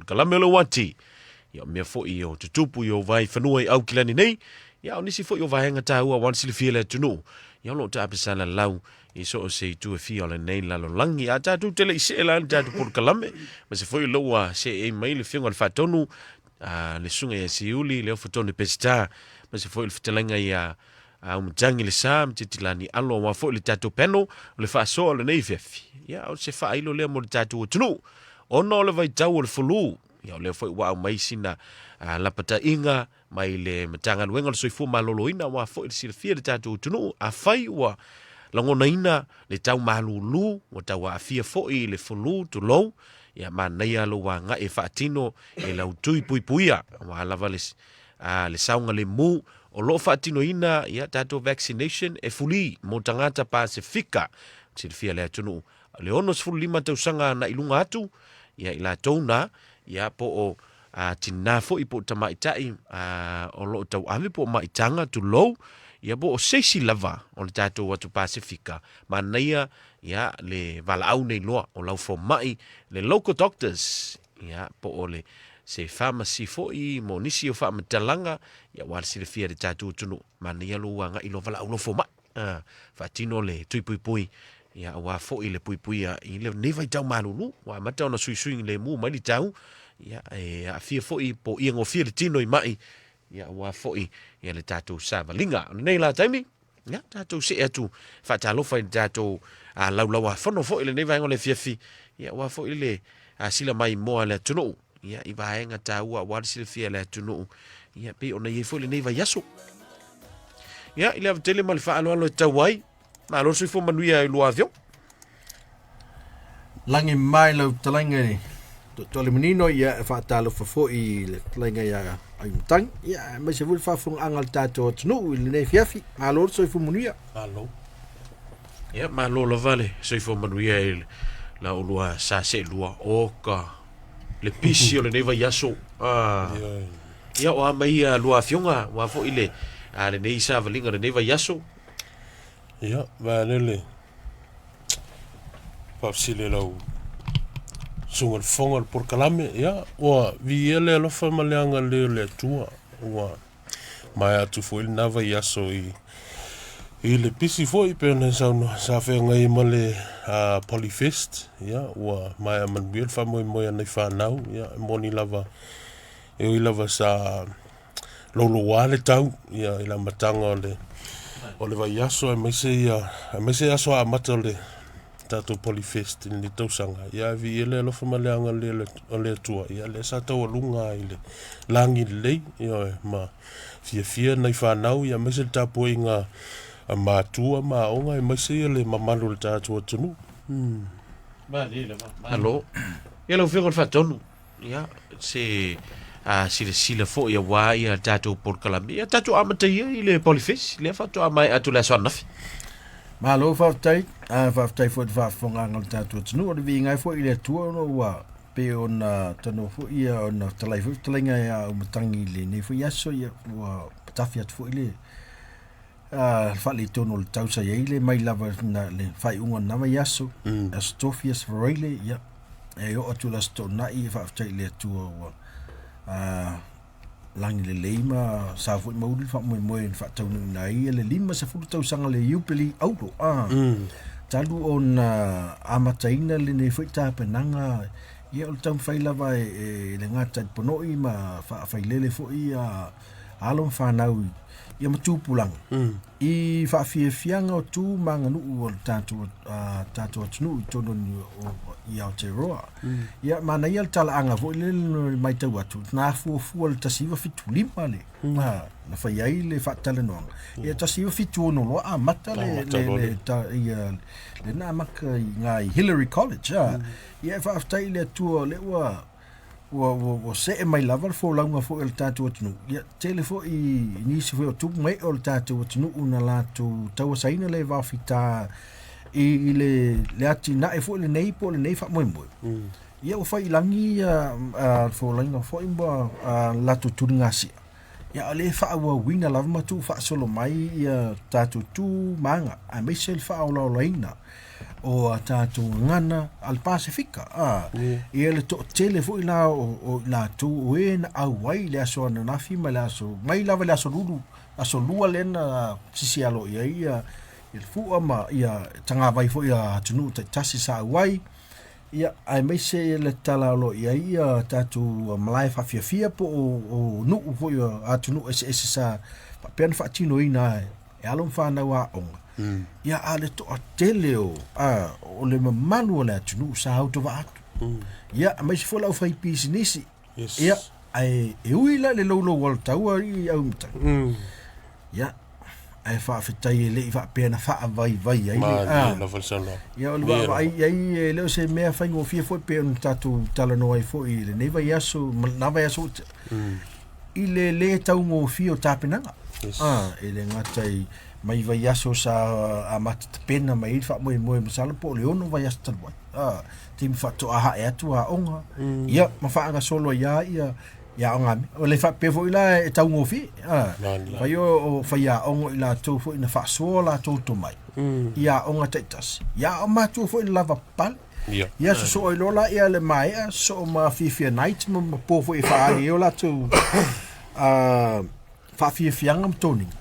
polokalame o le uati. Ia o mea foi o tutupu i o vai fanua i Aukilani nei, ia o nisi foi o vaega tāua aua le silafia e le atunuu. Ia o lo o taapesala lau i so o se itu e fia o lenei lalolagi. A tatou te le i see la i le tatou polokalame, ma se foi o lea ua seei mai le Afioga i le Faatonu, a le Susuga ia Siuli Leofa Tone Peseta, ma se foi o le fetalaiga ia Aumatangi le Sa ma Tetilani Alo aua foi le tatou panel o le faasoa o lenei afiafi. Ia o se faailo lea mo le tatou atunuu ona o le vaitau o le fulu. Ia o lea foi ua aumai sina lapataiga mai le Matagaluega o le Soifua Maloloina aua foi le silafia e le tatou atunuu, afai ua lagonaina le tau malulu, ua tau aafia foi i le fulu, tulou, ia manaia lou agai e faatino e lau tui puipuia aua lava le, le saogalemu o lo o faatinoina ia tatou vaccination e fuli mo tagata Pasefika. Silafia le atunuu le 65 tausaga agai i luga atu, ia i latou na, ia po o a tinā foi po o tamaitai a, o lo o tauave po o maitaga, tulou, ia po o se isi lava o le tatou atu Pasefika, manaia ia le valaau nei loa o lau fomai, le local doctors, ia po o le se pharmacy foi mo nisi o faamatalaga, ia aua le silafia e le tatou atunuu, manaia lou agai loa valaau lou fomai, a, faatino le tui puipui, ia aua foi le puipuia i lenei vaitau malulu, ua amata ona suisui lemu mai le tau, ia e aafia foi po o ia gofie le tino i mai, ia aua foi ia le tatou savaliga. O lenei la taimi, ia tatou see atu faatalofa i le tatou laulauafono foi i lenei vaega o le afiafi, ia aua foi le sila mai moa le atunuu, ia i vaega taua aua le silafia e le atunuu, ia pei ona i ai foi lenei vaiaso. Ia, i le ava tele ma le faaaloalo e tau ai, malo le soifua manuia i lua afioga. Lagi mai lau fetalaiga i Toatole Manino, ia e faatalofa foi i le fetalaiga ia Aimatangi, ia aemaise foi le faafofogaaga a le tatou atunuu i lenei afiafi. Malo le soifua manuia. Malo. Ia, malo lava le soifua manuia i la ulua sa seelua o ka le pisi o lenei vaiaso. Ah. Ia, o a mai ia lua afioga, ua foi le a lenei savaliga lenei vaiaso. Ia, vaeane le faafesili i lau susuga i le Fofoga o le polokalame, ia, ua viia le alofa ma le agalelei o le Atua, ua maea atu foi lena vaiaso i i le pisi foi pei ona e saunoa sa feagai ai ma le Polyfest, ia, ua maea manuia le faamoemoe a nai fanau, ia, e moni lava, e ui lava sa louloua le tau ia i le amataga o le o le vaiaso aemaise ia aemaise aso amata o le tatou Polyfest i lenei tausaga ia e viia le alofa ma le agalelei o le Atua ia lea sa taualuga i le lagi lelei ioe ma fiafia nai fanau ia aemaise le tapuaiga a matua ma aoga aemaise ia le mamalu o le tatou atunuu. Malo. Ia lau Afioga i le Faatonu. Ia, se a silasila foi aua ia tatou polokalame. Ia tatou amata ia i le Polyface, lea faatoa maea atu le aso ananafi. Malo faafetai, a faafetai foi i le faafofogaaga a le tatou atunuu. O le viiga ai foi i le Atua ona ua pei ona tanoa foi ia ona fetalai foi fetalaiga ia Aumatangi i lenei foi aso, ia ua patafi atu foi le faaletonu o le tau sa i ai le mai lava na, le faaiuga o lena vaiaso, aso Tofi, aso Faraile, ia, e oo atu i le aso Toonai, e faafetai i le Atua ua lagi lelei ma sa foi mauli le faamoemoe na faataunuuina ai le 50 tausaga le Iupeli Auro, talu ona amataina lenei foi tapenaga, ia o le taumafai lava e le gata i le ponoi ma faafailele foi ia alo ma fanau ia ma tupulaga i faafiafiaga o tu ma aganuu o le tatou tatou atunuu i totonu i Aotearoa. Ia manaia le talaaga foi lele e matau atu na fuafua i le 1975 le na fai ai le faatalanoaga. Ia 1976 loa amata le le ia le na amata i ina i Hillary College. Ia e faafetai i le Atua o lea ua ua, ua, ua see mai lava le folauga foi o le tatou atunuu. Ia, tele foi nisi foi o tupu ma ee o le tatou atunuu na latou tauasaina le vaofita i, i le, le atinae foi lenei po o lenei faamoemoe. Ia ua fai i lagi ia le folauga foi ma latou tuligasia. Ia, o lea e faaauauina lava ma tuufaasolo mai ia tatou tu ma aga, aemaise le faaolaolaina o a tatou gagana a le Pasefika. A, ia le toatele foi la o i latou o e na auai i le aso ananafi ma le aso, mai lava i le aso lulu, aso lua lea na sisi alo i ai ia le fua ma ia tagavai foi a atunuu taitasi sa auai. Ia, aemaise le tala o lo o i ai ia tatou malae faafiafia po o nuu foi o atunuu eseese sa faapea ona faatinoina e alo ma fanau aoga. Mm. Ia, a le toatele o, a, o le mamalu o le atunuu sa autovaa atu. Mm. Ia, aemaise foi le aufaipisinisi. Yes. Ia, ae e ui la i le loulou o le taua i au matagi. Mm. Ia, ae faafetai e le i faapea na faavaivai ai le Malie a. lava le saunoaga. Ia, o le Malie vaavaai lava. i ai e le o se mea faigofie foi pei ona tatou talanoa ai foi i lenei vaiaso ma lena vaiaso foi Mm. i le lē taugofie o tapenaga. Yes. A, e le gata i mai vaiaso sa amata tapena mai ai le faamoemoe masalo po o le 6 vaiaso talu ai. A, taimi faatoa hae atu aoga, ia ma faagasolo ai lava ia ia aoga mea. O le faapea foi la e taugofie. A, fai o faiaoga o i latou foi na faasoa latou tomai i aoga taitasi. Ia a o matua foi na lava papale. Ia. Ia sosoo ai loa la ia le maea, sosoo ma fiafia night ma ma po foi e faaali ai o latou a faafiafiaga ma toniga.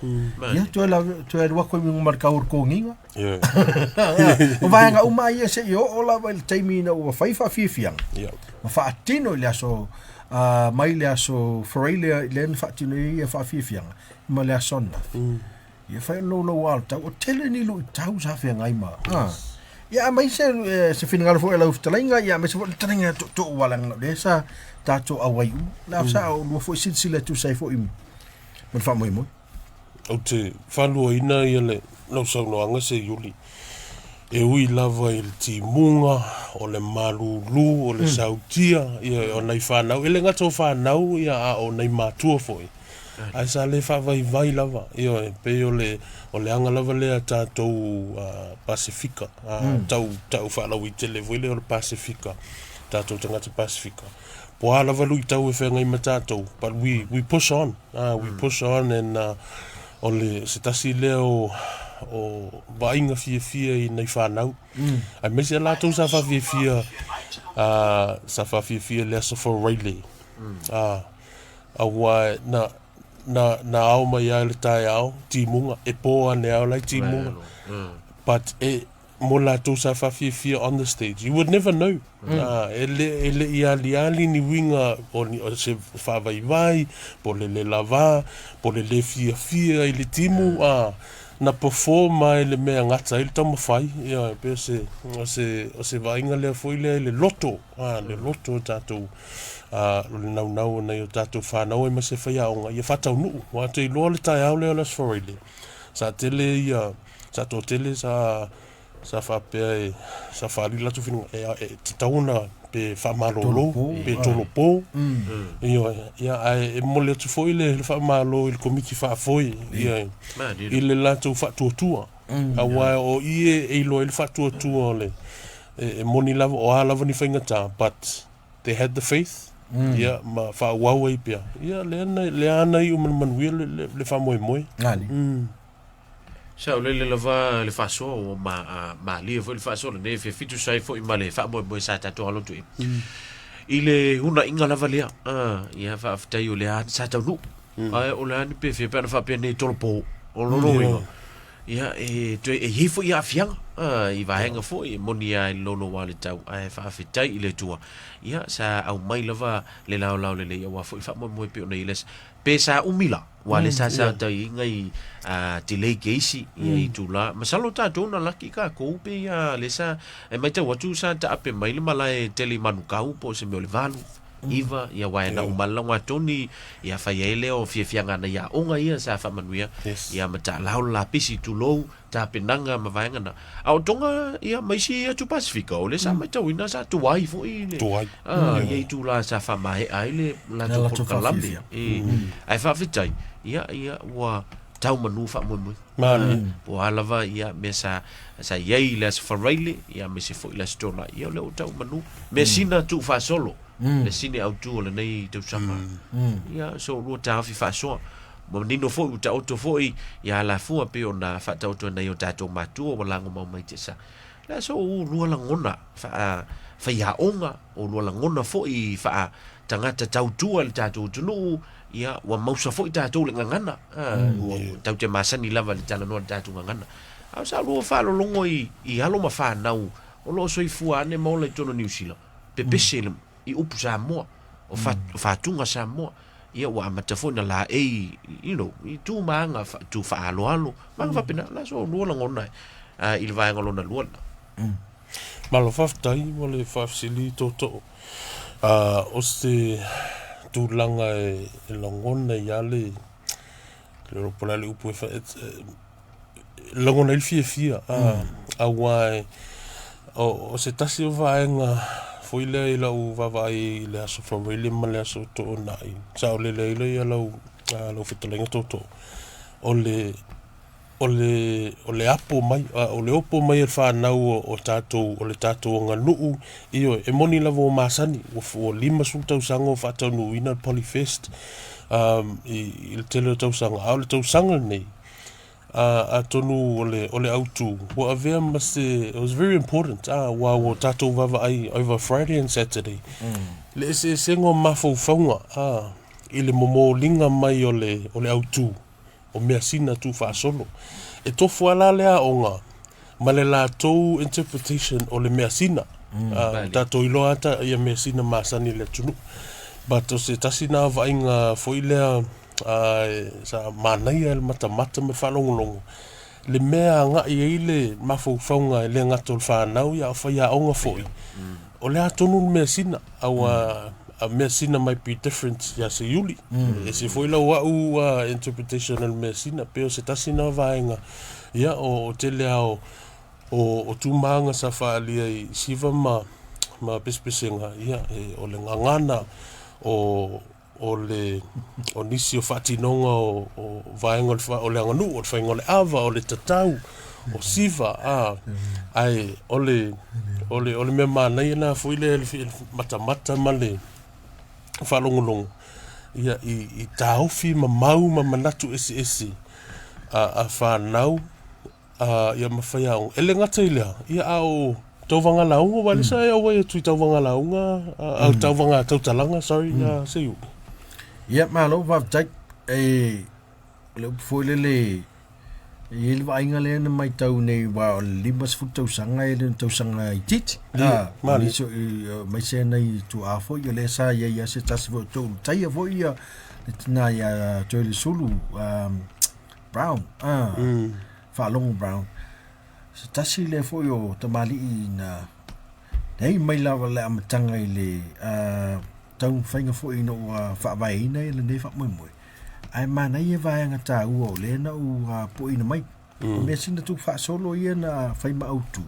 Ia toe la toe alu atu ai ma le kau o le kogiga. Ia. O vaega uma ia seia oo lava i le taimi ina ua fai faafiafiaga Ia. ma faatino i le aso uh, mai le aso Faraile lea na faatino ai ia faafiafiaga ma le aso ananafi. Ia fai o le loulou lava o le tau, o tele ni luitau sa feagai ma ah. Ia aemaise eh, se finagalo foi o lau fetalaiga, ia aemaise foi le fetalaiga a tootoo aua leaga o lea sa tatou auai uma. La sa oulua foi silasila e tusa ai foi ma le faamoemoe. Ou te faaluaina ia le lau saunoaga se Iuli. E ui lava i le timuga, o le malulu, o le sautia, ia o nai fanau, e le gata o fanau ia a o nai matua foi. Ae sa le faavaivai lava, ioe, pei o le o le aga lava lea a tatou Pasefika, tau tau faalauaitele foi lea o le Pasefika, tatou tagata Pasefika. Po o a lava luitau e feagai ma tatou, but we we push on, we push on and o le se tasi lea o o vaaiga fiafia i nai fanau, aemaise latou sa faafiafia sa faafiafia i le Aso Faraile. Aua na, na, na ao mai lava i le taeao, timuga, e po ane lava la e timuga. But e, mo latou sa faafiafia on the stage, you would never know. Mm. E le, e le i aliali ni uiga o, ni, o se faavaivai, po o le le lava, po o le le fiafia i le timu, mm. na perform ai le mea gata ai le taumafai. Ia, e pei o se, o se, o se vaaiga lea foi lea i le loto, le loto o tatou ā, o le naunau o nai o tatou fanau aemaise faiaoga ia faataunuu. Aua ou te iloa le taeao lea o le Aso Faraile, sa tele ia, sa toatele sa, sa faapea e, sa faaali le latou finagalo e, e tatau ona pe faamalolo pe tolopo. Ioe, ia ae e momoli atu foi le faamalo i le Komiti Faafoe ia i le latou faatuatua. Aua o i e iloa ai le faatuatua o le, e moni lava o a lava ni faigata but they had the faith ia ma faaauau ai pea ia lea na lea na iu ma le manuia le, le, le faamoemoe. Nani. Saolele lava le faasoa ua ma, a, malie foi le faasoa lenei afiafi tusa ai foi ma le faamoemoe sa tatou alo atu i ai. I le hunaiga lava lea, a, ia faafetai o lea sa taunuu. Ae o le a ni pefea pe ana faapea nei tolopo o lona uiga. Ia, e toe e i ai foi aafiaga i vaega foi e moni lava i le loulou a le tau, ae faafetai i le Atua, ia, sa aumai lava le laolao lelei aua foi le faamoemoe pei ona i ai le aso. Pe sa umi la, aua lea sa sa i ai nai delay keisi ia itula. Masalo tatou na laki kakou pei a lea sa, e matau atu sa taape mai le malae tele i Manukau po o se mea o le 8. 9, ia aua e na uma le lagatoni, ia fai ai lea o fiafiaga nai aoga ia sa faamanuia, Yes. ia ma taalao le lapisi, tulou, tapenaga ma vaega na. A o Tonga, ia ma isi atu Pasifika, o lea sa matauina sa tuai foi le, Tuai. a, ia itula sa faamaea ai le latou latou polokalame. faafiafia. E, ae faafetai, ia, ia, ua tau manu faamoemoe. Malie. Po o a lava ia mea sa sa i ai i le Aso Faraile, ia aemaise foi le Aso Toonai, ia o lea ua tau manu. Measina tuufaasolo. le sini autu o lenei tausaga. Ia, so lua taofi faasoa. Ua manino foi, ua taoto foi ia alafua pei ona faataoto ai nai o tatou matua ua lagomau mai te sa. Le aso o lua lagona faa faiaoga, o lua lagona foi faa tagata tautua i le tatou atunuu, ia ua mausa foi tatou le gagana. Ua tatou te masani lava i le talanoa i le tatou gagana. A o sa lua faalologo i, i alo ma fanau o lo o soifua ane ma ola i totonu o Niu Sila, pepese i upu Samoa, o, fa, o fatuga Samoa. Ia ua amata foi na laei, you know, i tu ma aga, tu faaaloalo, ma aga faapena, la so lua lagona i le vaega lona lua lena. Malo faafetai mo le faafesili tootoo. O se tulaga e lagona ai lava le, le po o le a le upu e lagona ai le fiafia, aua o se tasi o vaega foi lea i lau vaavaai i le Aso Faraile ma le Aso Toonai, saolele ai lea lau lau fetalaiga tootoo, o le o le o le apo mai, o le opo mai e le fanau o tatou o le tatou aganuu, ioe, e moni lava ua masani, ua 50 tausaga o faataunuuina le Polyfest i le tele o tausaga, a o le tausaga lenei, atonu o le o le autu ua avea ma se, it was very important, aua ua tatou vaavaai over Friday and Saturday, le eseesega o mafaufauga i le momoliga mai o le o le autu o measina tuufaasolo. E tofu lava la le aoga ma le latou interpretation o le measina. Ua tatou iloa lava ia measina masani i le atunuu. But o se tasi lena vaaiga foi lea sa manaia i le matamata ma le faalogologo, le mea e agai ai le mafaufauga e le gata o le fanau a o faiaoga foi, o le a tonu le measina, aua a measina might be different ia Seiuli. E ese foi lau au interpretation o le measina, pei o se tasi lena o vaega, ia o tele lava o tumaga sa faaalia i siva ma pesepesega, ia o le gagana o o le o nisi o faatinoga o, o vaega o le, o le aganuu, o le faiga o le ava, o le tatau, o siva, a, ae o le, o le, o le mea manaia lena foi lea le matamata ma le faalogologo, ia, i, i taofi ma mau ma manatu eseese a, a fanau Ā, ia ma faiaoga. E le gata i lea, ia a o tauvaga lauga, aua o lea sa e auai atu i tauvaga lauga, a, tauvaga tautalaga, sorry, mm. Seiuli. Ia, malo, faafetai. E, o le upu foi lele, e i ai le vaaiga lea na matau nei, aua o le 50 tausaga e le o ni tausaga itiiti. Ia, Ah, male. nisi o- i- aemaise nai tuaa foi, o lea sa i ai lava se tasi foi o toulutaia foi ia le tina ia Toilesulu, um, Brown, ah, mm. Faalogo Brown. Se tasi lea foi o tamalii na nei mai lava le amataga i le uh, taumafaiga foi ina ua faavaeina i lenei faamoemoe. Ae manaia vaega taua o lea na ua poina mai. Mm. O mea sina tu faasolo ia na fai ma autu.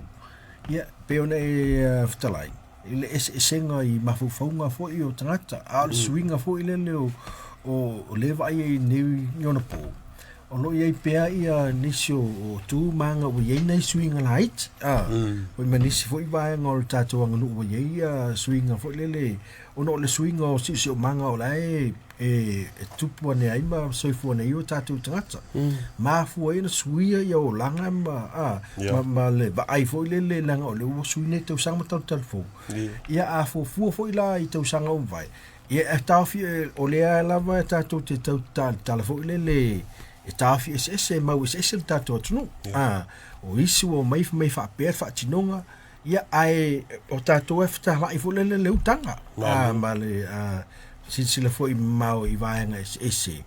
Ia, pe ona e uh, fetalai, i le eseesega i mafaufauga foi o tagata, a o le suiga foi lele o, o, o lea vaai ai nei i ona pō, o lo o i ai pea ia nisi o, o tu ma aga ua i ai nai suiga laiti, a, foi ma nisi foi vaega o le tatou aganuu ua i ai ia suiga foi lele, ona o le suiga o siosiomaga o la e e, e tupu ane ai ma soifua nei o tatou tagata. Mm. Mafua ai ona suia ia olaga ma, a, yeah. ma, ma le vaai foi lele leaga o le ua sui nei tausaga ma talutalu fou. Yeah. Ia a fuafua foi la i tausaga ua mavae, ia e taofi o lea lava e tatou te tau tala foi lele e taofi eseese, e mau eseese le tatou atunuu. Yeah. A, o isi ua omai mai faapea le faatinoga, Ia, ae o tatou e fetalai foi lele le utaga a, ma le a, silasila foi mamao i vaega eseese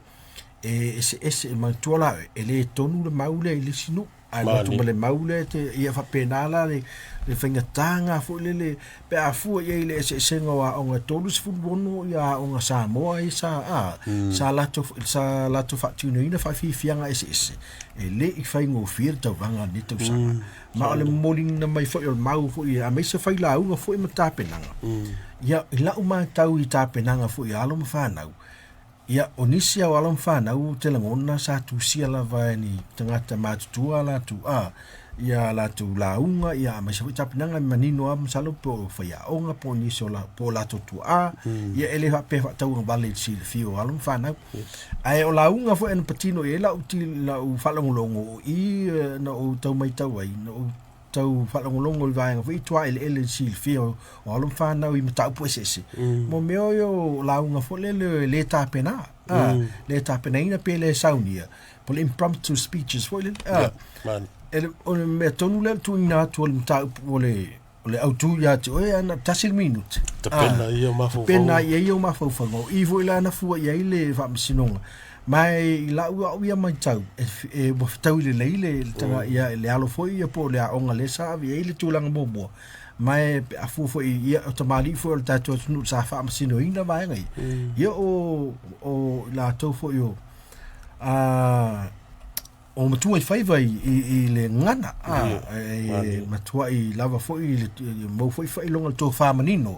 e eseese e manatua la oe, e le tonu le mau lea i le isi nuu ae alu atu ma le mau lea te, ia faapena la le, le faigata foi lele pe a fua i ai i le eseesega o aoga e 36 ia aoga Samoa ia sa a, sa latou sa latou faatinoina faafiafiaga eseese e le i faigofie le tauvaga o lenei tausaga. Ma o le momoliina mai foi o le mau foi aemaise failauga foi ma tapenaga. Ia, i lau matau i tapenaga foi a alo ma fanau, ia, o nisi o alo ma fanau ou te lagona sa tusia lava e ni tagata matutua a latou, a, Ia a latou lauga, ia aemaise foi tapenaga e manino lava masalo po o faiaoga po o nisi o la, po o latou tuaa, ia e le faapea faatauagavale i le silafia o alo ma fanau. Ae o lauga foi na patino i ai lau ti, lau faalogologo o i na ou tau matau ai, na ou tau faalogologo i vaega foi i tua eleele i le silafia o, o alo ma fanau i mataupu eseese. Mo mea o lauga foi lele e le tapena, le tapenaina pe le saunia, po o le impromptu speeches foi lele. Yeah, man. E le, o le mea tonu lea o le tuuina atu o le mataupu o le, o le autu ia te oe, ana tasi le minute. Tapena ia o mafaufauga. Tapena i ai ou mafaufauga. O i foi la na fua i ai le faamasinoga. Ma i lau au ia matau, e, e ua fetaui lelei le, le taga, ia, le alo foi ia po o le aoga lea sa ave i ai le tulaga muamua. Ma e pe a fua foi ia, o tamalii foi o le tatou atunuu sa faamasinoina vaega ia. Ia o, o i latou foi o, a o matua i faiva i, i, i le gagana a e, matuai lava foi i le, mau foi faailoga le tofa manino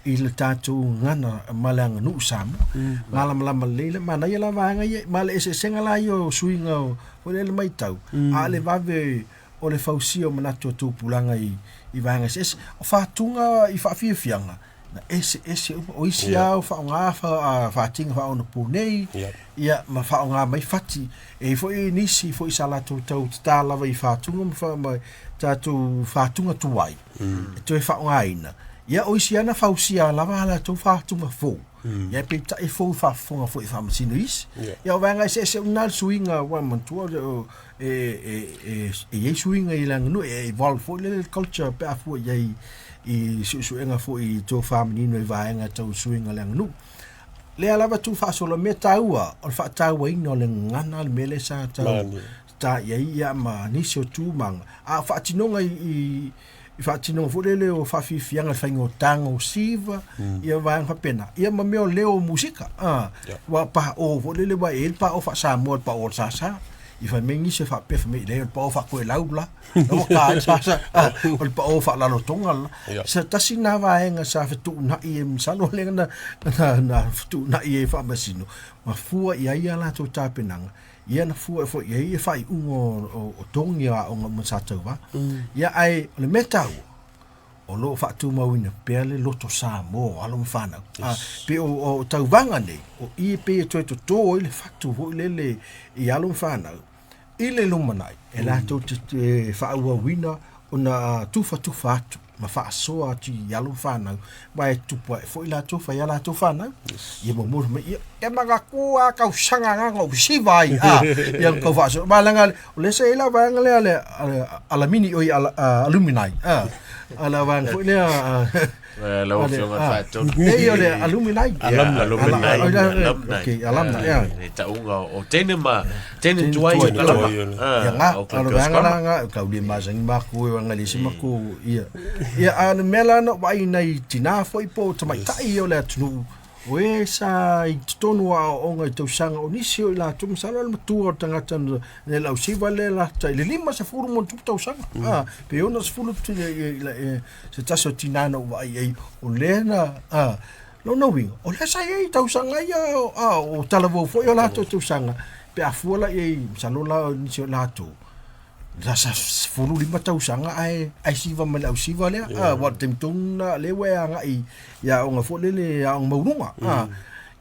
i le tatou gagana ma le aganuu Samoa. Malamalama lelei le manaia la vaega ia ma le eseesega la ia o suiga o foi lea le matau a o le vave o le fausia o manatu o tupulaga i, i vaega eseese. O fatuga i faafiafiaga na eseese uma. O isi lava o faaaoga fatiga faaonaponei, ia ma faaaoga mai fati. E i ai foi nisi foi sa latou tau tatā lava i fatuga ma, fa, ma tatou fatuga tuai e toe faaaogaina. Ia o isi lava na fausia lava a latou fatuga fou. Ia peitai e fou i faafofoga foi i faamasino isi. Ia o vaega eseese uma na le suiga ua manatua o, e, e, e, e i ai suiga i le aganuu, e evolve foi le culture pe a fua i ai i suesuega foi i tofa manino i vaega tau suiga o le aganuu. Lea lava tu faasolo mea taua o le faatauaina o le gagana le mea lea sa tau ta i ai ia ma nisi o tūmaga. A o faatinoga i, i, i faatinoga foi lele o faafiafiaga le faiga o taga o siva, ia vaega faapena. Ia ma mea o leo o musika. Ah, ua paʻo foi lele ua e i ai le paʻo faa-Samoa le paʻo o le sasa. I fai mai nisi e faapea fai mai leai o le paʻo faa-Toelau la. La ua ka ai le sasa. Ah, o le paʻo faa-Lalotoga la. Se tasi na vaega sa fetuunai e masalo lea na, na, na fetuunai e faamasino ma fua i ai a latou tapenaga. Ia na fua foi i ai e faaiuga o, o, o togi o aoga uma sa tauva. Ia ae o le mea taua, o lo o faatumauina pea le loto Samoa o alo ma fanau. Yes. Pe o, o tauvaga nei, o i e pei e toe totō ai le fatu foi lele i alo ma fanau, i le lumanai, e latou te, te faaauauina ona tufatufa atu ma faasoa atu i alo ma fanau, ma e tupu ae foi latou, fai a latou fanau. Yes. Ia muamua mai, ia, e manatua a tausaga na na ou siva ai, a, ia na tau faasoa. Ma leaga, o lea sa i ai la vaega lea le alamini, oi, aluminai, a, a la vaega foi lea, Lau Afioga i le Faatonu. Nei, o le aluminai. Alumni. Okay, alumni, yeah. Le tauga o teine ma teine tuai o kalama. Ia nga, o le vaega la nga, kau le masangi makou e wanga le isi makou, ia. Ia, a o le mea la na ou vaai nai tinā foi po o tamaitai ia o le atunuu, O e sa i totonu o aoaoga i tausaga o nisi o i latou, masalo o le matua o le tagata na le lausiva lea lata i le 50 ma ona tupu tausaga. A, pe 60 se tasi o tinā na ou vaai i ai, o lea na, a, lona uiga, o lea sa i ai i tausaga ia, a, o talavou foi o latou tausaga, pe a fua la i ai, masalo la o nisi o latou, Lasa 15 tausaga ae ae siva mai le au siva lea. Yeah. Aua o le taimi tonu lena lea ua e agai i aoga foi lele aoga maualuga.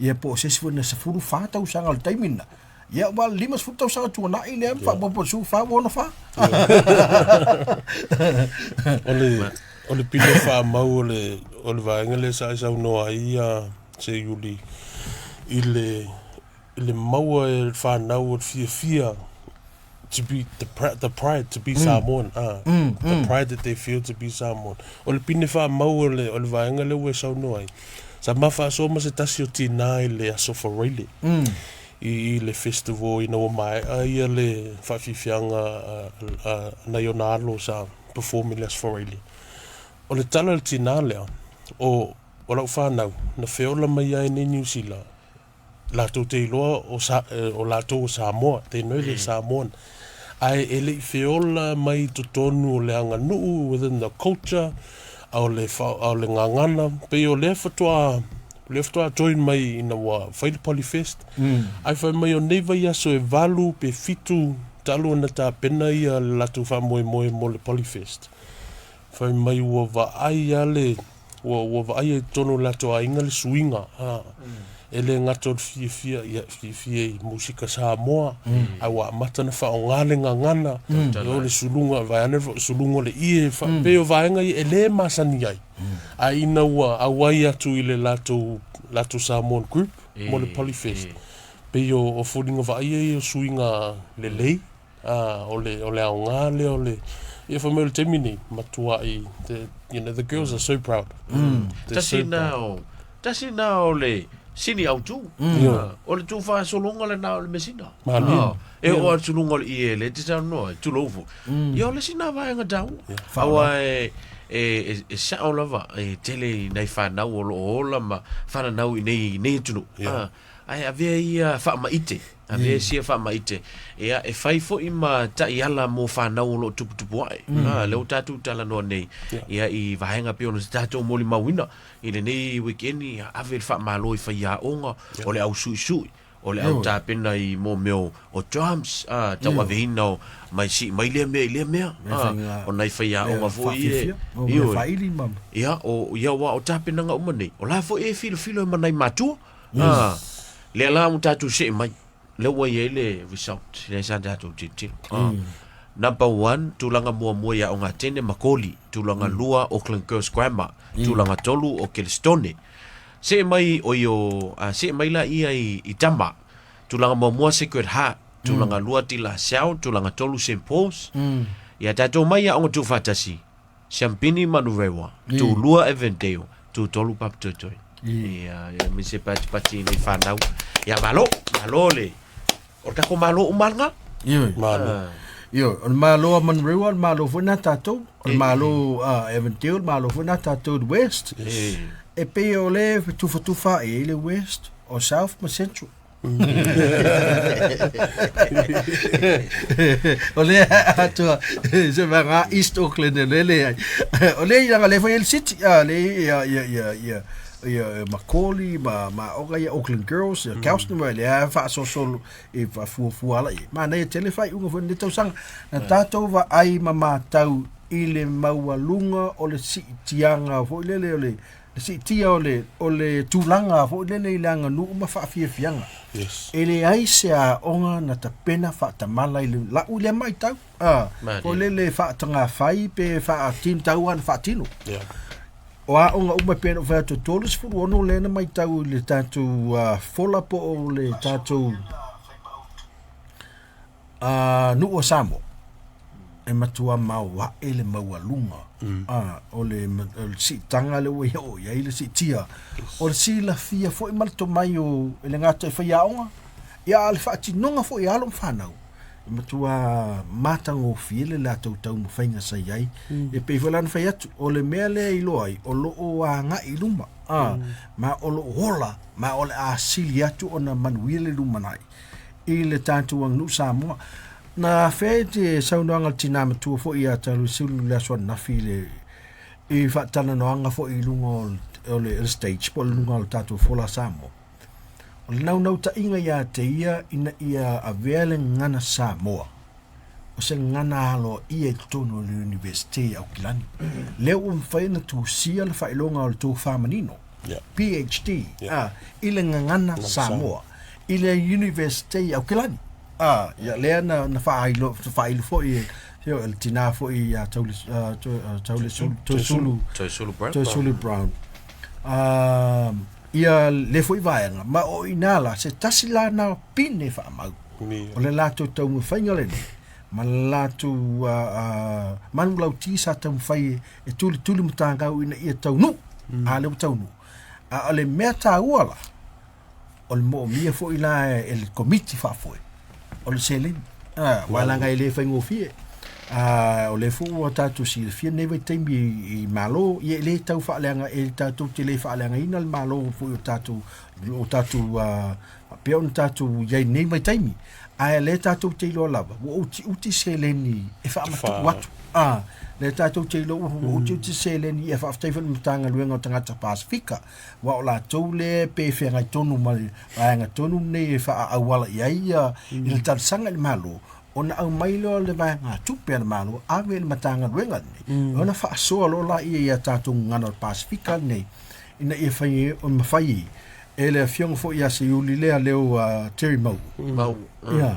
Ia po o se isi foi na 14 tausaga o le taimi lena. Ia ua 50 tausaga tuanai lea ma faaopoopo i le 14 ua 64. O le o le pine faamau o le o le vaega lea sa e saunoa ai ia Seiuli i le i le maua e le fanau o le fiafia to be the, the pride to be Samoan ah the pride that they feel to be Samoan. O le pine faamau o le o le vaega lea ua e saunoa ai, sa ma faasoa ma se tasi o tinā i le Aso Faraile i i le festival ina ua maea ia le faafiafiaga a nai ona alo sa perform i le Aso Faraile. O le tala a le tinā lea, o o lau fanau na feola mai ai nei Niu Sila latou te iloa o, sa, o latou o Samoa, they know they're Samoan. Ae e le i feola mai i totonu o le aganuu, within the culture, a o le, fa, a o le gagana, pei o lea faatoa, lea faatoa join mai ina ua fai le Polyfest. Ae fai mai o nei vaiaso e 8 pe 7 Talu ona tapena ia le latou faamoemoe mo le Polyfest, fai mai ua vaai lava le, ua, ua vaaia i totonu o le latou aiga le suiga, a, e le gata o le fiafia, ia, fiafia i musika Samoa, ae ua amata ona faaaoga le gagana, ia o le suluga, vaeane le suluga o le ie, pei o vaega ia e le masani ai, ae ina ua auai atu i le latou, latou Samoan group mo le Polyfest, Pei o foliga vaaia ia o suiga lelei, a, o le, o le aoga lea o le, ia fai mai o le taimi nei, matuai, the, you know, the girls are so proud. They're Tasi so na proud. o, tasi na o le sini autu. Mm. O le tūfāsologa lena o le mesina. Malie. Ah, e oo atu luga o le ie le te saunoa, tulou foi. Ia o le isi na vaega taua. Aua e, e, e, e sao lava, e tele i nai whanau o loo ola ma whananau i nei, nei atunuu. Yeah. Ah, Ae avea ia faamaite, avea sia faamaite, ia, e fai foi ma taiala mo whanau o loo tuputupu ae. Ah, lea ua tatou talanoa nei, ia, i vaega pei ona tatou molimauina i lenei weekend, ia, ave le faamalo i faiaoga, o le au suisui, o le au tapena i mo mea o drums, ah, tauaveina o mai sii mai lea mea i lea mea, ah, o nai faiaoga foi ia, ioe. Ia, o, ia aua o tapenaga uma nei, o la foi e filofilo e ma nai matua, Ah, lea la ua tatou see mai, lea ua i ai le result, lea sa tatou tilotilo. Ah. Number one, tulaga muamua i Aoga Atene, Makoli. Tulaga lua, Auckland Girls Grammar. Tulaga tolu, o Kelestone. See mai, oi o, ah, see mai la ia i, i Tama. Tulaga muamua, Sacred Heart. Tulaga lua, De La Salle. Tulaga tolu, St. Paul's. Ia tatou mai i Aoga Tuufaatasi, Siampini Manurewa, Tulua Evandale, Tutolu Papatoetoe. Ia, ia me se patipati nei whanau. Ia, malo, malo le. O le takou malo uma lena. Ioe. Malo. Ioe, o le malo a Manurewa, o le malo foi na tatou. O le malo a Evandale, o le malo foi na tatou le West. E pei o le tufatufa e ai le West, o South ma Central. O lea atoa se vaega East Auckland e lele ai. O lea i langa le foi el city a le ia ia ia ia ia Macaulay ma ma oga ia Auckland Girls ia Kelston ma lea faasosolo e faafuafua ala i. Manaia tele faaiuga foi lenei tausaga. Na tatou vaai ma matau i le maualuga o le siitiaga foi lele o le le siitia o le, o le tulaga foi lele i le aganuu ma faafiafiaga. Yes. E leai se aoga na tapena faatamala i le lau i lea matau. Ah, Malie. foi lele faatagafai pe faatino tau lava na faatino. Yeah. O aoga uma e pei ona ou fai atu, e 36 lea na matau i le tatou fola po o le tatou A nuu o Samoa, e matua maoae le maualuga a, o le, o le siitaga lea ua ia oo i ai le siitia. O le silafia foi ma le tomai o, e le gata i faiaoga, ia a o le faatinoga foi e alo ma fanau, e matua matagofie le latou taumafaiga sa i ai. E pei foi la ona fai atu, o le mea lea e iloa ai, o lo o agai i luma, a, ma o lo o ola, ma o le a sili atu ona manuia le lumanai. i le tatou aganuu Samoa. Na afea i te saunoaga a le tinā matua foi ia Taluisulu i le aso ananafi i le i faatalanoaga foi i luga o le, o le, le stage po o le luga o le tatou fola Samoa. O le naunautaiga ia te ia ina ia avea le gagana Samoa o se gagana aloaia i totonu o le Universite i Aukilani. Lea ua mafai ona tusia le faailoga o le tofa manino. Yeah. PhD Yeah. ah, i le gagana Samoa i le Universite i Aukilani. Ah, ia lea na, na faailo, faailo foi e, e le tinā foi ia Taule, uh, Taule Sulu, Toesulu, Toesulu Brown. Toesulu Brown. Ah, ia le foi vaega, ma o inā la, se tasi la na pine faamau. Yeah. O le latou taumafaiga lenei, ma le latou uh, uh, manulauti sa taumafai e tulituli matagau ina ia taunuu, a lea ua taunuu. A o le mea taua la, o le moomia foi la e le komiti faafoe, o le seleni. Ah, aua leaga e le faigofie. Ah, o lea foi ua tatou silafia lenei vaitaimi i Malo, ia e le tau faaleaga, e tatou te le faaleagaina le Malo foi o tatou, o tatou ah, faapea ona tatou i ai i lenei vaitaimi. Ae o lea tatou te iloa lava, ua utiuti seleni e faamatuu atu. Ah, lea tatou te iloa ua utiuti seleni, ia faafetai foi i le Matagaluega o Tagata Pasefika, aua o latou lea pe feagai tonu ma le vaega tonu lenei e faaauala i ai ia, i le talosaga i le Malo. Ona aumai loa o le vaegatupe a le Malo ave i le Matagaluega lenei, ona faasoa loa laia i a tatou gagana o le Pasefika lenei, ina ia fai ai, mafai ai e le afioga foi ia Seiuli lea leo Terry Mau. Mau. Ia,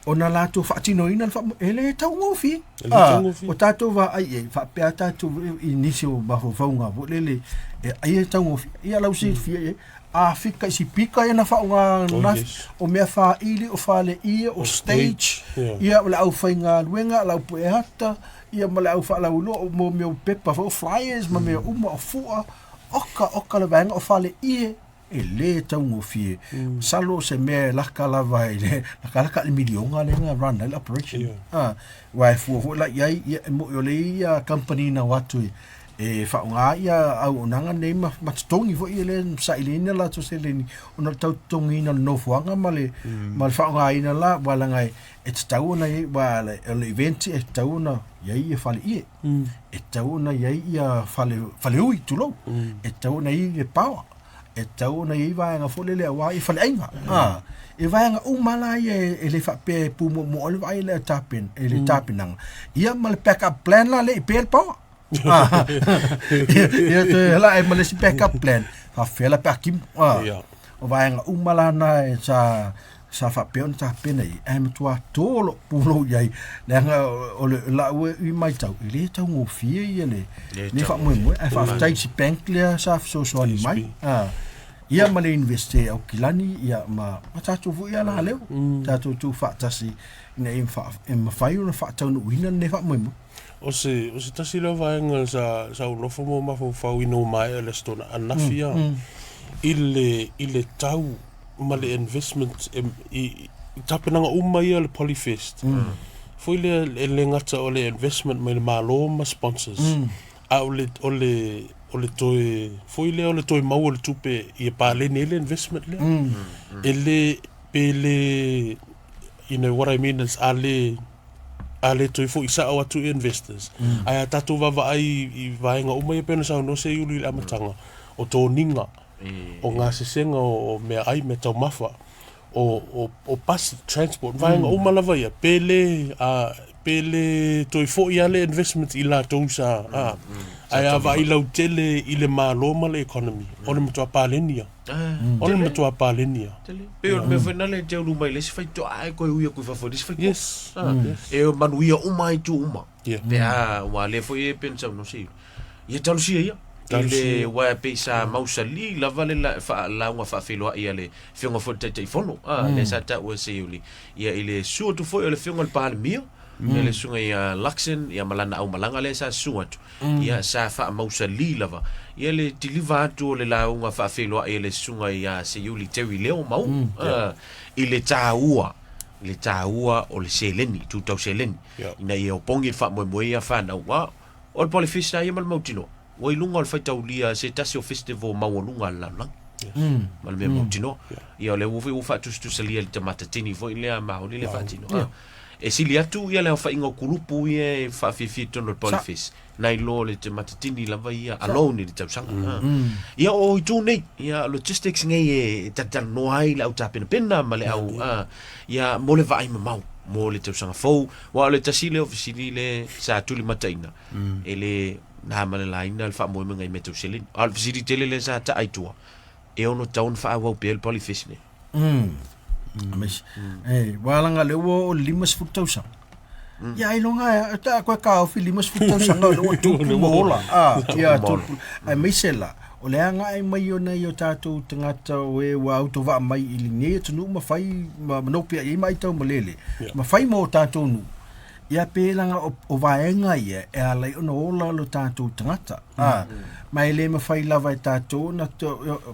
ona latou faatinoina le faamoemoe, e le taugofie. E le taugofie. O tatou vaai i ai, faapea tatou i nisi o mafaufauga foi lele, e ai e taugofie. Ia lau silafia i ai, a fika i sipika ia na faaaoga ananafi, o mea faili, o faleie, o stage, ia o le aufaigaluega, o le aupuehata, ia ma le au faalauiloa, o mo mea o pepa foi, o flyers ma mea uma, o fua, oka oka le vaega o faleie, e lē taugofie. Masalo o se mea e laka lava i le lakalaka i le miliona lea na run ai le operation. Aua e fua foi la i ai, ia e moni o lea e i ai ia kamupani na o atu e e faaaoga ia auaunaga nei ma, ma totogi foi ia lea na sailiina latou seleni ona o le tau totogiina o le nofoaga ma le, ma le faaaogaina la aua leaga e, e tatau ona i ai aua le, o le event e tatau ona i ai ia faleie e tatau ona i ai ia fale, faleui tulou e tatau ona i ai le power e tatau ona i ai vaega foi lele aua i faleaiga e vaega uma la ia e le faapea e pūmoʻomoʻo ai le vaai le tapen e le tapenaga ia ma le backup plan la le i pea le power ia toe la e ma le isi backup plan faafefea la pe a timu o vaega uma la na e sa sa faapea ona tapena i ai ae matua tō lou pulou i ai leaga o le lau e matau e le taugofie ia le lenei faamoemoe ae faafetai i si bank lea sa fesoasoani mai ia ma le Universite e Aukilani ia ma ma tatou foi alaleo tatou tuufaatasi ina ia e mafai ona faataunuuina lenei faamoemoe. O se, o se tasi lea o vaega sa, sa ou nofo ma ou mafaufau ina ua maea le Aso Toonai ananafi a, i le, i le tau ma le investment e, i, i tapenaga uma ia o le Polyfest. Foi lea e le gata o le investment mai le Malo ma sponsors, a o le, o le, o le toe, foi lea o le toe maua o le tupe ia paleni ai le investment lea. E le, pe le, you know what I mean is a le, a le toe foi sao atu i investors. Ae a tatou vaavaai i vaega uma ia pei ona saunoa Seiuli i le amataga, o toniga, o gasesega o meaai, meataumafa, o pasi, transport, vaega uma lava ia, pe le, pe le toe foi lava le investment i latou sa, ae a vaai lautele i le Malo ma le economy, o le matua paleni lava. O le matua paleni lava. Tele. Pei o le mea foi lena e te ulu mai le isi faitoa ae koe ui aku i fafo i le isi faitoa. Yes. Yes. E manuia uma ai itu uma. Yeah. Pe a, ua lea foi e pei ona saunoa Seiuli. Ia talosia ia. I le aua pei sa mausali lava le la, fa, lauga faafeiloai a le Afioga foi i le Taitaifono, lea sa taua e Seiuli. Ia i le susu atu foi o le Afioga i le Palemia, ia le Susuga ia Luxon, ia ma lana aumalaga lea sa susu atu. Ia sa faamausali lava ia le tiliva atu o le lauga faafeiloai a le Susuga ia Seiuli Terry Leo Mau i le taua i le taua o le seleni, itu tau seleni, ina ia opogi le faamoemoe ia fanau. Aua o le Polyfest lava ia ma le mautinoa, ua i luga o le faitaulia se tasi o festival maualuga a le lalolagi ma le mea mautinoa. Ia o lea foi ua faatusatusalia i le tamatatini foi lea Maori lea faatino. E sili atu ia le aofaiga o kulupu ia e faafiafia i totonu o le Polyfest nai lo le te matatini lava ia alone i le tausaga. Ia o itu nei, ia logistics nei e talatalanoa ai le au tapenapena ma le au ia mo le vaai mamao mo le tausaga fou. Aua o le tasi lea o fesili le sa tulimataina e le na ma le laina le faamoemoega i mea tau seleni. A o le fesili tele lea sa taa i tua, e ono tatau ona faaauau pea le Polyfest nei. Aemaise. Eh, ua laga lea ua oo i le 50 tausaga. Ia ailoga e ta koe taofi 50 tausaga o lea ua tupu ma ola. Ah, ia tupu. Aemaise la, o le agai mai o nai o tatou tagata o e ua autovaa mai i lenei atunuu ma fai ma nopiai ai ma aitaumalele, ma fai mo tatou nuu. Ia pe laga o, o vaega ia e ala ai ona ola lo tatou tagata. A, ma e le mafai lava e tatou ona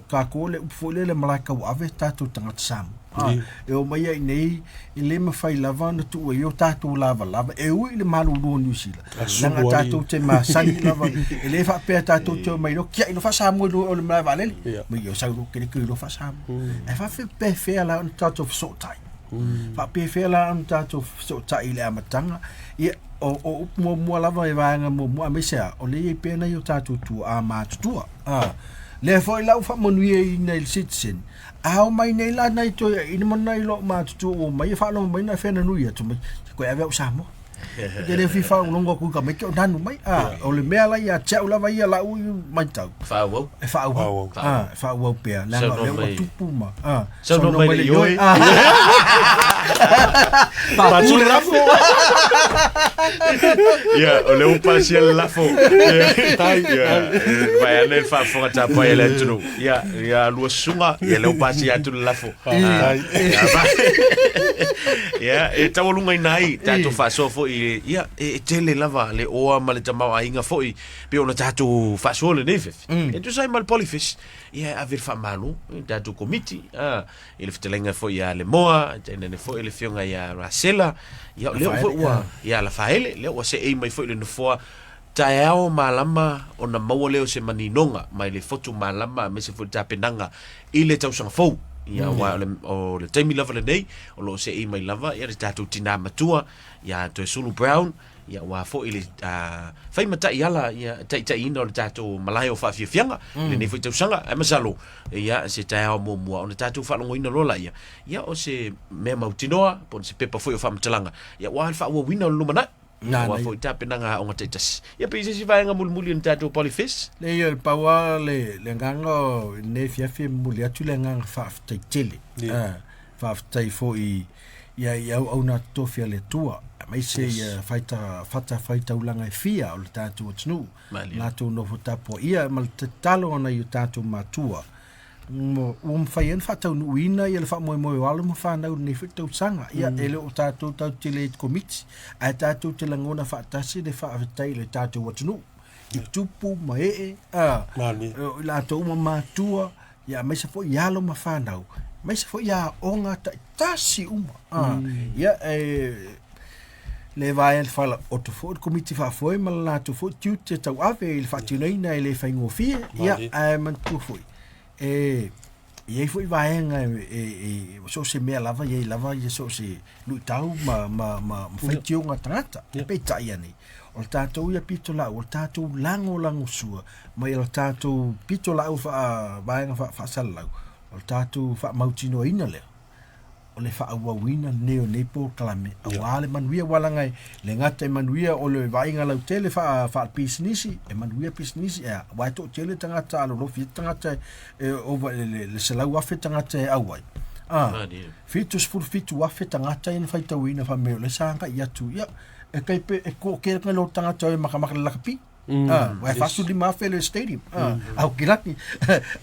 kākou le upu foi lele malae tauave tatou tagata Samoa. A, e o mai ai nei, e le mafai lava ona tuu ai o tatou lavalava e ui i le malulu o Niu Sila. Leaga tatou te masani lava, e le faapea tatou te omai loa, tiai loa faa-Samoa i luga o le malae vaalele. Ma ia sau loa kele loa faa-Samoa. Ae faapefea la ona tatou fesootai? Faapefea la ona tatou fesootai i le amataga? Ia, o, o upu muamua lava e vaega muamua, aemaise lava, o lea e i ai pea nai o tatou tuaa matutua. Lea foi la ua faamanuiaina i le Citizen, a o mai nei la nai toeaiina ma nai loomatutua ua omai e faalogo mai na fea nui atu mai, se koe ave au i Samoa. Ou te le fia faalogologo atu i tamaiti o nanu mai. A, o le mea la ia te au lava ia lau matau. Faaauau. E faaauau. Faaauau. A, e faaauau pea. Leaga o Saunoa lea ua mai. tupu ma. A, Saunoa mai le ioe. A. Faatu le lafo. Ia, o lea ua pasia le lafo. Ia, ia, vai ane le faafofoga tapuai a le atunuu. Ia, ia lua susuga, ia lea ua pasia atu le lafo. Faafetai. Ia, e taualugaina ai tatou faasoa foi i le- ia, e tele lava le oa ma le tamaoaiga foi pei ona tatou faasoa lenei fefe. E tusa ai ma le Polyfish, ia e ave le faamalo i le tatou komiti, a, i le fetalaiga foi ia Lemoa, tainane foi le afioga ia Rasela, ia o lea foi ua, ia Lafaele, lea ua seei mai foi i le nofoa taeao malama ona maua lea o se maninoga mai le fotu malama aemaise foi le tapenaga i le tausaga fou. Ia, aua o le, o le taimi lava lenei, o lo o seei mai lava ia le tatou tinā matua ia Toesulu Brown, ia aua foi le fai ma taiala ia taitaiina o le tatou malae o faafiafiaga i lenei foi tausaga. Ae masalo, ia se taeao muamua ona tatou faalogoina loa laia, ia o se mea mautinoa po o se pepa foi o faamatalaga, ia aua le faaauauina o le lumanai. Aua foi tapenaga aoga taitasi. Ia pei se isi vaega mulimuli o le tatou Polyfest. Leai, o le pau lava le, le agaga o lenei afiafi e momoli atu le agaga faafetai tele. Yeah. Faafetai foi ia i auauna totofi a le Atua, aemaise yes. ia faita, fata faitaulaga e fia o le tatou atunuu, latou nofo tapuaia ma le tatalo a nai o tatou matua ua mafai ai ona faataunuuina ia le faamoemoe o alo ma fanau i lenei foi tausaga. Ia, e le o tatou tatou te le i komiti, ae tatou te lagona faatasi le faafetai i le tatou atunuu i tupu ma ee, a, o i latou uma matua, ia aemaise foi i alo ma fanau, aemaise foi i aoga taitasi uma. A, ia, e, le vaea le falaoto foi le komiti faafoe ma le latou foi tiute tauave i le faatinoina e le faigofie. Ia, ae manatua foi, e i ai foi vaega e, e, e so o se mea lava, i ai lava ia so o se luitau ma, ma, ma, ma faitioga a tagata. Yeah. Peitai ane, o le tatou ia pitolaau, o le tatou lagolagosua mai o le tatou pitolaau faa, vaega faa, faasalalau, o le tatou faamautinoaina lea o le faaauauina lenei o nei polokalame aua le manuia aua leaga e le gata e manuia o le vaaiga lautele faa faapisinisi e manuia pisinisi ea aua e toatele tagata alolofi ai tagata e ova i le 100,000 tagata e auai a 77,000 tagata ia na faitauina fai mai o lea sa agai atu ia e kai pe e toatele nai lo tagata e makamaka le lakapi Ah, aua e 45,000 le stadium. Ah, Aukilani.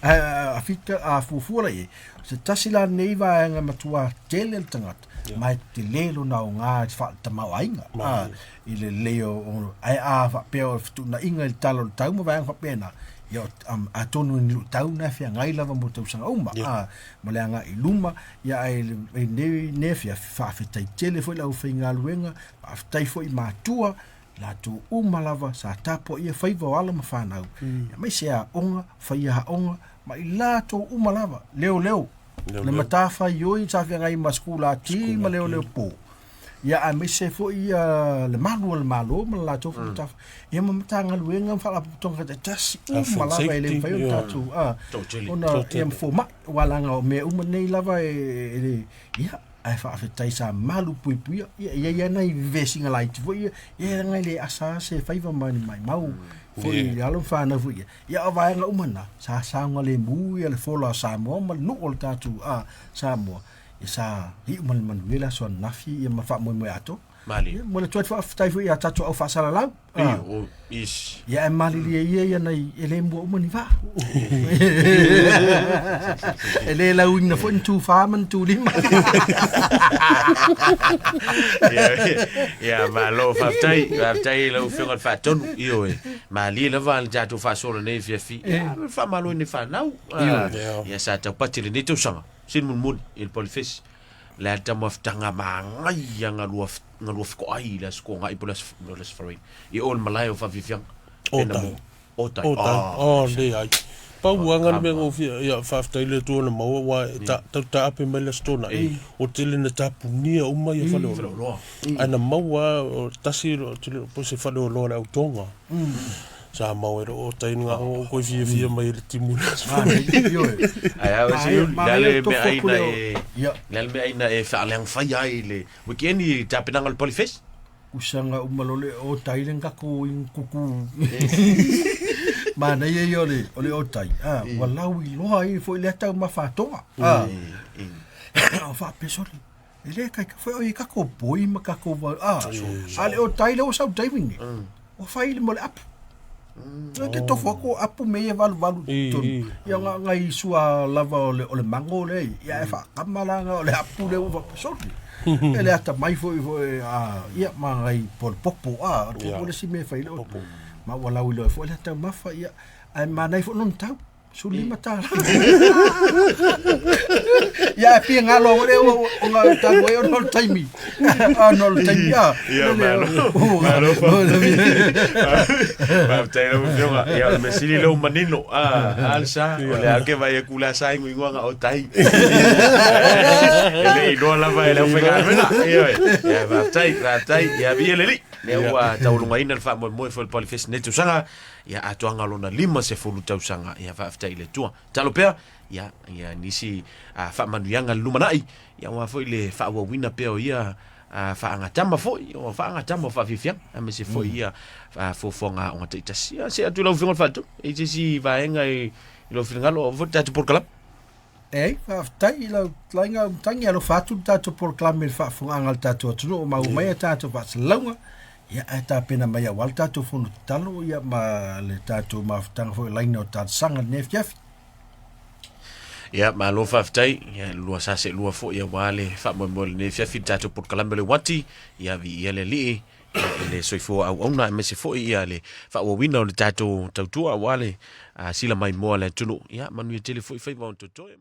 A fika, a fuafua la i ai. O se tasi la lenei vaega e matua tele le tagata, ma e tele lona aoga i le faatamaoaiga. Ah, i le lelei o, o, ae a faapea o le fetuunaiga i le tala o le tau ma vaega faapena, ia, o, atonu e ni luitau na e feagai lava mo tausaga uma. Ah, ma le agai i luma, ia ae i lenei, lenei afiafi, faafetai tele foi i le aufaigaluega, faafetai foi i matua, Latou uma lava sa tapuaia faiva o alo ma fanau, aemaise aoga, faia aoga, ma i latou uma lava, leoleo, le matafaioi sa feagai ma sikulati ma leoleo po. Ia aemaise foi ia le malu o le Malo ma le latou foi matafa, ia ma Matagaluega ma Faalapotopotoga taitasi uma lava e le mafai ona tatou, ona ia ma fomai, aua leaga o mea uma nei lava e le, ia, Ae faafetai sa malu puipuia. Ia, e i ai lava nai vesiga laiti foi ia, ia leaga e le asa lava se faiva ma ni maimau foi i alo ma fanau foi ia. Ia o vaega uma na, sa saogalemu ia le fola o Samoa ma le nuu o le tatou Samoa, ia sa iu ma le manuia le aso ananafi ia ma faamoemoe atoa. Malie. Ia, mo le atu ai le faafetai foi ia tatou au faasalalau. Io, o, is. Ia ae malilie ia ia nai e le mua uma ni vaa. E le lauina foi ni tufa ma ni tulima. Ia, ia, malo, faafetai, faafetai i lau Afioga i le Faatonu. Ioe, malie lava le tatou faasoa lenei afiafi. Ia, faamalo i ni fanau. Ia, sa taupati i lenei tausaga. Sili mulimuli i le Polyfest. Le a tamaafutaga magai a galua galua fekoai i le Aso Toonai po o le Aso le Aso Faraile i o i le malae o Faafiafiaga. O tai. O tai. O tai. Oh, leai. Pau lava le mea gofie, ia, faafetai i le Atua na maua, aua e ta, tau taape mai le Aso Toonai, ua tele ina tapunia uma ia faleoloa. Ae na maua lava, o tasi, ou te le iloa po o se faleoloa o le au Toga. Sa mau e o tai nga o koe fia fia mai le timu le aso. Ai a se le le me aina e le le me aina e whaaleang whai ai le weekend tapenaga le Polyfest. Usaga uma loa le otai le kako i kuku. Manaia ia o le, o le otai, a, ua lauiloa ai foi lea taumafa atoa. A, o faapea sole, e le ikaika foi o i kako poi ma kako va, a, a le otai lea ua sau i le taimi lenei, ua fai mo le apu. E te tofu atu o apu me ia valuvalu i totonu. Ia nga ngai sua lava o le o le mago lea ia e faakama la nga o le apu lea ua faapasoli. E le atamai foi foi a ia ma ngai polopopo a o le isi mea e fai le ma ua lauiloa ai foi le taumafa ia ae manaia foi lona tau. $15. Ia e fia ngalo o le o nga talu ai ona o le taimi. Ona o le taimi a. Ia malo. Malo Faafetai lau Afioga. Ia o le mea sili lea ua manino. A le sa, o le a ke vaai atu la sa i nguingoa o tai. E le iloa lava e le aufaigaluega. Ioe. Ia faafetai, faafetai. Ia viia le Alii. Lea ua taualugaina le faamoemoe foi o le Polyfest i lenei tausaga. Ia atoaga lona 50 tausaga, ia faafetai i le Atua. Tatalo pea, ia, ia nisi faamanuiaga i le lumanai, ia aua foi le faaauauina pea o ia faagatama foi, o faagatama o faafiafiaga, aemaise foi ia fuafuaga aoga taitasi. Ia, see atu i lau Afioga i le Faletolu, e i ai se isi vaega i lou finagalo, oo foi le tatou polokalame. Ei, faafetai i lau laina matagi, alofa atu le tatou polokalame i le faafofogaaga a le tatou atunuu o maua mai a tatou faasalalauga, ia ae tapena mai aua le tatou fono tatalo ia ma le tatou mafutaga foi o laina o talosaga i lenei afiafi. Ia, malo faafetai. Ia, lua sa seelua foi aua le faamoemoe o lenei afiafi i le tatou polokalame o le uati. Ia, viia le Alii i le soifua auauna aemaise foi ia le faaauauina o le tatou tautua aua le sila maimoa a le atunuu. Ia, manuia tele foi faiva o totoe.